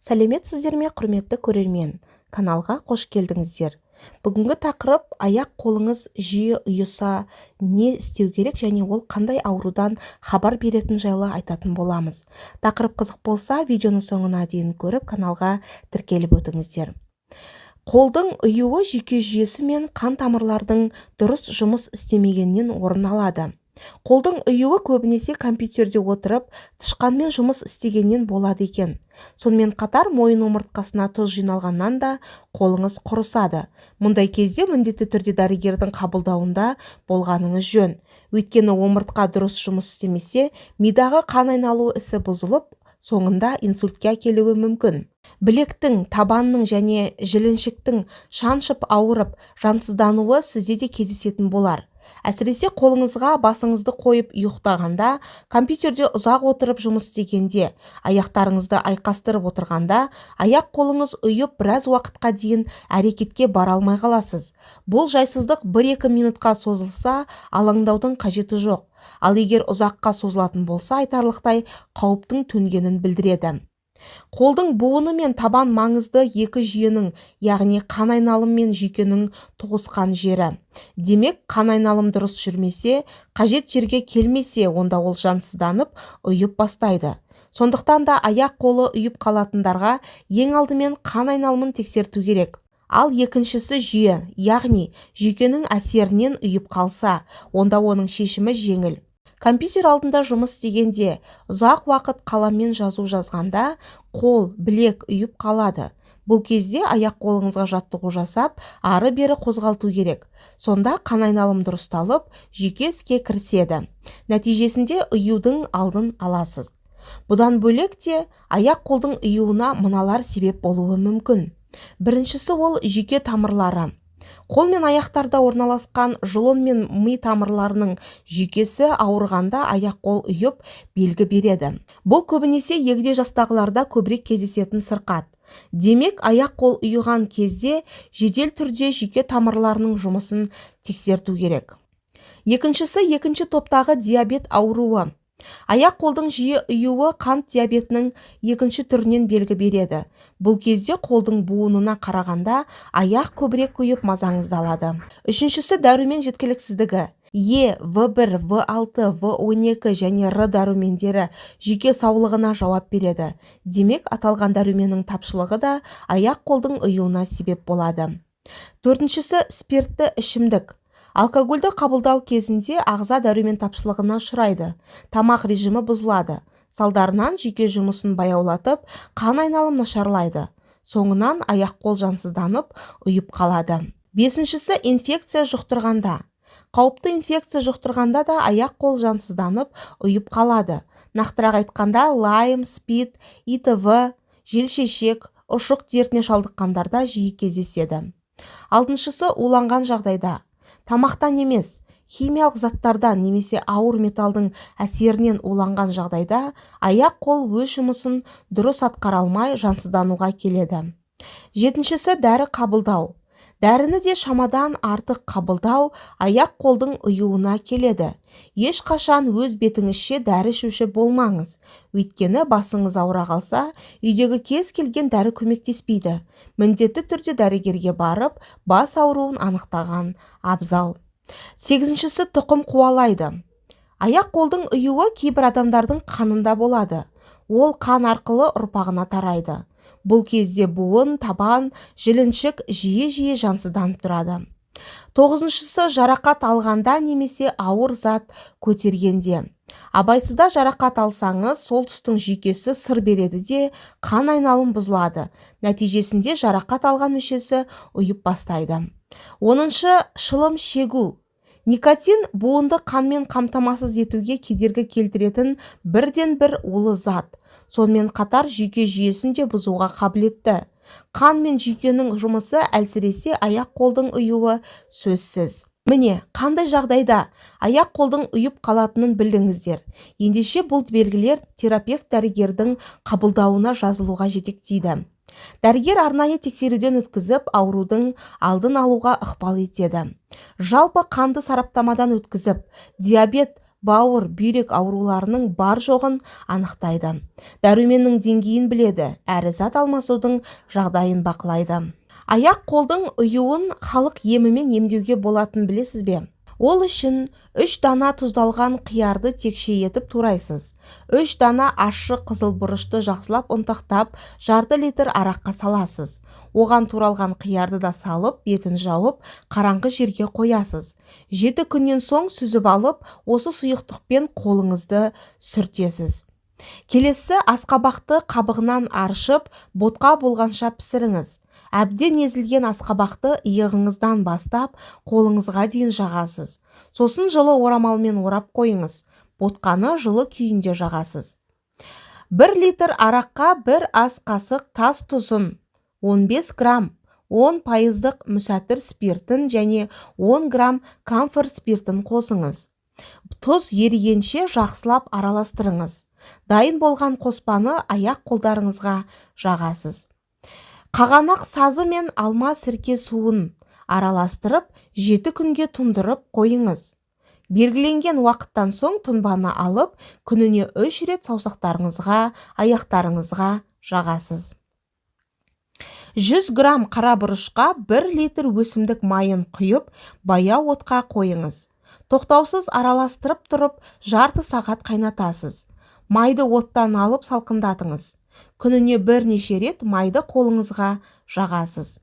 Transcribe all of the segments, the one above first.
Сәлеметсіздер ме, құрметті көрермен! Каналға қош келдіңіздер. Бүгінгі тақырып: аяқ қолыңыз жиі ұйыса, не істеу керек және ол қандай аурудан хабар беретін жайлы айтатын боламыз. Тақырып қызық болса, видеоны соңына дейін көріп, каналға тіркеліп өтіңіздер. Қолдың ұюы жүйке жүйесі мен қан тамырлардың дұрыс жұмыс істемегеннен орын алады. Қолдың ұюы көбінесе компьютерде отырып, тышқанмен жұмыс істегеннен болады екен. Сонымен қатар мойын омыртқасына тұз жиналғаннан да қолыңыз құрысады. Мұндай кезде міндетті түрде дәрігердің қабылдауында болғаныңыз жөн. Өйткені омыртқа дұрыс жұмыс істемесе, мидағы қан айналу ісі бұзылып, соңында инсультке әкелуі мүмкін. Білектің, табанның және жіліншіктің шаншып ауырып, жансыздануы сізде де кездесетін болар. Әсіресе қолыңызға басыңызды қойып ұйықтағанда, компьютерде ұзақ отырып жұмыс істегенде, аяқтарыңызды айқастырып отырғанда аяқ қолыңыз ұйып, біраз уақытқа дейін әрекетке бара алмай қаласыз. Бұл жайсыздық 1-2 минутқа созылса, алаңдаудың қажеті жоқ. Ал егер ұзаққа созылатын болса, айтарлықтай қауіптің төнгенін білдіреді. Қолдың буыны мен табан маңызды екі жүйенің, яғни қан айналым мен жүйкенің тоғысқан жері. Демек, қан айналым дұрыс жүрмесе, қажет жерге келмесе, онда ол жансызданып, ұйып бастайды. Сондықтан да аяқ қолы ұйып қалатындарға ең алдымен қан айналымын тексерту керек. Ал екіншісі жүйе, яғни жүйкенің әсерінен ұйып қалса, онда оның шешімі жеңіл. Компьютер алдында жұмыс істегенде, ұзақ уақыт қаламмен жазу жазғанда қол, білек ұйып қалады. Бұл кезде аяқ қолыңызға жаттығу жасап, ары-бері қозғалту керек. Сонда қан айналым дұрысталып, жүйке іске кіріседі. Нәтижесінде ұюдың алдын аласыз. Бұдан бөлек те аяқ қолдың ұюына мыналар себеп болуы мүмкін. Біріншісі ол жүйке тамырлары. Қол мен аяқтарда орналасқан жұлын мен ми тамырларының жүйкесі ауырғанда аяқ-қол ұйып, белгі береді. Бұл көбінесе егде жастағыларда көбірек кездесетін сырқат. Демек, аяқ-қол ұйыған кезде жедел түрде жүйке тамырларының жұмысын тексерту керек. Екіншісі екінші топтағы диабет ауруы. Аяқ қолдың жиі ұюы қант диабетінің екінші түрінен белгі береді. Бұл кезде қолдың буынына қарағанда аяқ көбірек ұйып, мазаңызды алады. Үшіншісі дәрумен жеткіліксіздігі. Е, В1, В6, В12 және Р дәрумендері жүйке саулығына жауап береді. Демек, аталған дәруменнің тапшылығы да аяқ қолдың ұюына себеп болады. Төртіншісі спиртті ішімдік. Алкогольді қабылдау кезінде ағза дәрумен тапшылығына ұшырайды, тамақ режимі бұзылады. Салдарынан жүйке жұмысын баяулатып, қан айналым нашарлайды. Соңынан аяқ-қол жансызданып, ұйып қалады. Бесіншісі инфекция жұқтырғанда. Қауіпті инфекция жұқтырғанда да аяқ-қол жансызданып, ұйып қалады. Нақтырақ айтқанда, лайм, спид, ИТВ, желшешек, ұшық дертіне шалдыққандарда жиі кездеседі. Алтыншысы уланған жағдайда. Тамақтан емес, химиялық заттардан немесе ауыр металдың әсерінен уланған жағдайда аяқ қол өз жұмысын дұрыс атқара алмай, жансыздануға келеді. Жетіншісі дәрі қабылдау. Дәріні де шамадан артық қабылдау аяқ қолдың ұюына келеді. Ешқашан өз бетіңізше дәрі ішуші болмаңыз. Өйткені басыңыз ауыра қалса, үйдегі кез келген дәрі көмектеспейді. Міндетті түрде дәрігерге барып, бас ауруын анықтаған абзал. Сегізіншісі тұқым қуалайды. Аяқ қолдың ұюы кейбір адамдардың қанында болады. Ол қан арқылы ұрпағына тарайды. Бұл кезде буын, табан, жіліншік жиі-жиі жансызданып тұрады. Тоғызыншысы жарақат алғанда немесе ауыр зат көтергенде. Абайсызда жарақат алсаңыз, сол тұстың жүйкесі сыр береді де, қан айналым бұзылады. Нәтижесінде жарақат алған мүшесі ұйып бастайды. Оныншы шылым шегу. Никотин буынды қанмен қамтамасыз етуге кедергі келтіретін бірден бір улы зат. Сонымен қатар жүйке жүйесін де бұзуға қабілетті. Қан мен жүйкенің жұмысы әлсіресе, аяқ қолдың ұюы сөзсіз. Міне, қандай жағдайда аяқ қолдың ұйып қалатынын білдіңіздер. Ендеше бұл белгілер терапевт дәрігердің қабылдауына жазылуға жетектейді. Дәрігер арнайы тексеруден өткізіп, аурудың алдын алуға ықпал етеді. Жалпы қанды сараптамадан өткізіп, диабет, Бауыр, бүйрек ауруларының бар-жоғын анықтайды. Дәруменнің деңгейін біледі, әрі зат алмасудың жағдайын бақылайды. Аяқ қолдың ұюын халық емімен емдеуге болатынын білесіз бе? Ол үшін 3 дана тұздалған қиярды текше етіп турайсыз. 3 дана ащы қызыл бұрышты жақсылап ұнтақтап, жарты литр араққа саласыз. Оған туралған қиярды да салып, бетін жауып, қараңғы жерге қоясыз. 7 күннен соң сүзіп алып, осы сұйықтықпен қолыңызды сүртесіз. Келесі асқабақты қабығынан аршып, ботқа болғанша пісіріңіз. Әбден езілген асқабақты иығыңыздан бастап, қолыңызға дейін жағасыз. Сосын жылы орамалмен орап қойыңыз. Ботқаны жылы күйінде жағасыз. 1 литр араққа 1 ас қасық тас тұзын, 15 грамм 10% мүсәтір спиртін және 10 грамм камфор спиртін қосыңыз. Тұз ерігенше жақсылап араластырыңыз. Дайын болған қоспаны аяқ қолдарыңызға жағасыз. Қағанақ сазы мен алма сірке суын араластырып, 7 күнге тұндырып қойыңыз. Белгіленген уақыттан соң тұнбаны алып, күніне 3 рет саусақтарыңызға, аяқтарыңызға жағасыз. 100 грамм қара бұрышқа 1 литр өсімдік майын құйып, баяу отқа қойыңыз. Тоқтаусыз араластырып тұрып, жарты сағат қайнатасыз. Майды оттан алып салқындатыңыз. Күніне бірнеше рет майды қолыңызға жағасыз.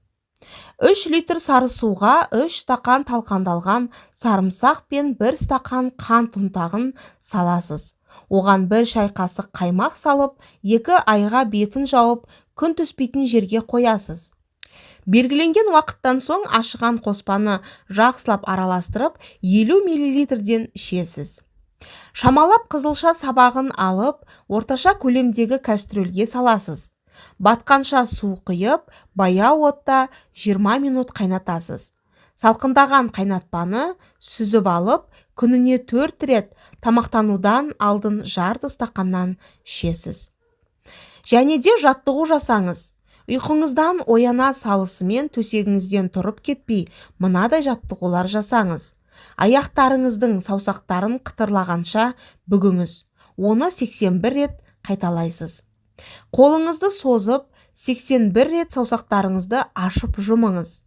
3 литр сары суға 3 стақан талқандалған сарымсақ пен 1 стақан қант ұнтағын саласыз. Оған 1 шай қасық қаймақ салып, 2 айға бетін жауып, күн түспейтін жерге қоясыз. Белгіленген уақыттан соң ашыған қоспаны жақсылап араластырып, 50 миллилитрден ішесіз. Шамалап қызылша сабағын алып, орташа көлемдегі кәстрөлге саласыз. Батқанша су құйып, баяу отта 20 минут қайнатасыз. Салқындаған қайнатпаны сүзіп алып, күніне 4 рет тамақтанудан алдын жарты стақаннан ішесіз. Және де жаттығу жасаңыз. Ұйқыңыздан ояна салысымен төсегіңізден тұрып кетпей, мынадай жаттығулар жасаңыз. Аяқтарыңыздың саусақтарын қытырлағанша бүгіңіз. Оны 81 рет қайталайсыз. Қолыңызды созып, 81 рет саусақтарыңызды ашып жұмыңыз.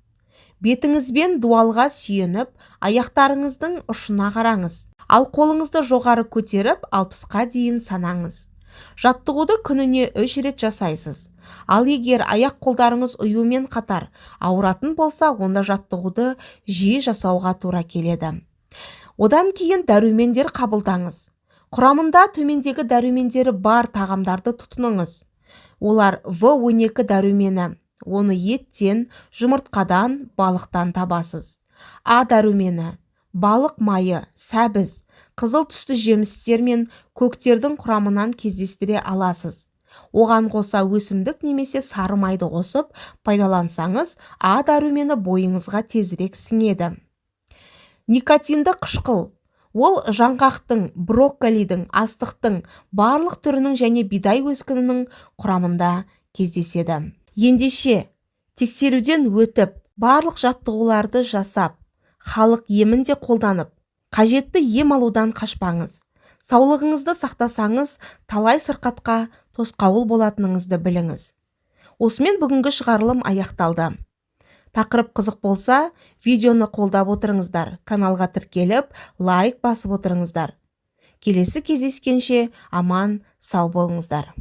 Бетіңізбен дуалға сүйеніп, аяқтарыңыздың ұшына қараңыз. Ал қолыңызды жоғары көтеріп, 60-қа дейін санаңыз. Жаттығуды күніне 3 рет жасайсыз. Ал егер аяқ қолдарыңыз ұюмен қатар ауыратын болса, онда жаттығуды жиі жасауға тура келеді. Одан кейін дәрумендер қабылдаңыз. Құрамында төмендегі дәрумендері бар тағамдарды тұтыныңыз. Олар В12 дәрумені, оны еттен, жұмыртқадан, балықтан табасыз. А дәрумені, балық майы, сәбіз, қызыл түсті жемістер мен көктердің құрамынан кездестіре аласыз. Оған қоса өсімдік немесе сары майды қосып пайдалансаңыз, А дәрумені бойыңызға тезірек сіңеді. Никотинді қышқыл. Ол жаңғақтың, брокколидің, астықтың, барлық түрінің және бидай өскінінің құрамында кездеседі. Ендеше, тексеруден өтіп, барлық жаттығуларды жасап, халық емін де қолданып, қажетті ем алудан қашпаңыз. Саулығыңызды сақтасаңыз, талай сырқатқа тосқауыл болатыныңызды біліңіз. Осымен бүгінгі шығарылым аяқталды. Тақырып қызық болса, видеоны қолдап отырыңыздар, каналға тіркеліп, лайк басып отырыңыздар. Келесі кездескенше аман, сау болыңыздар.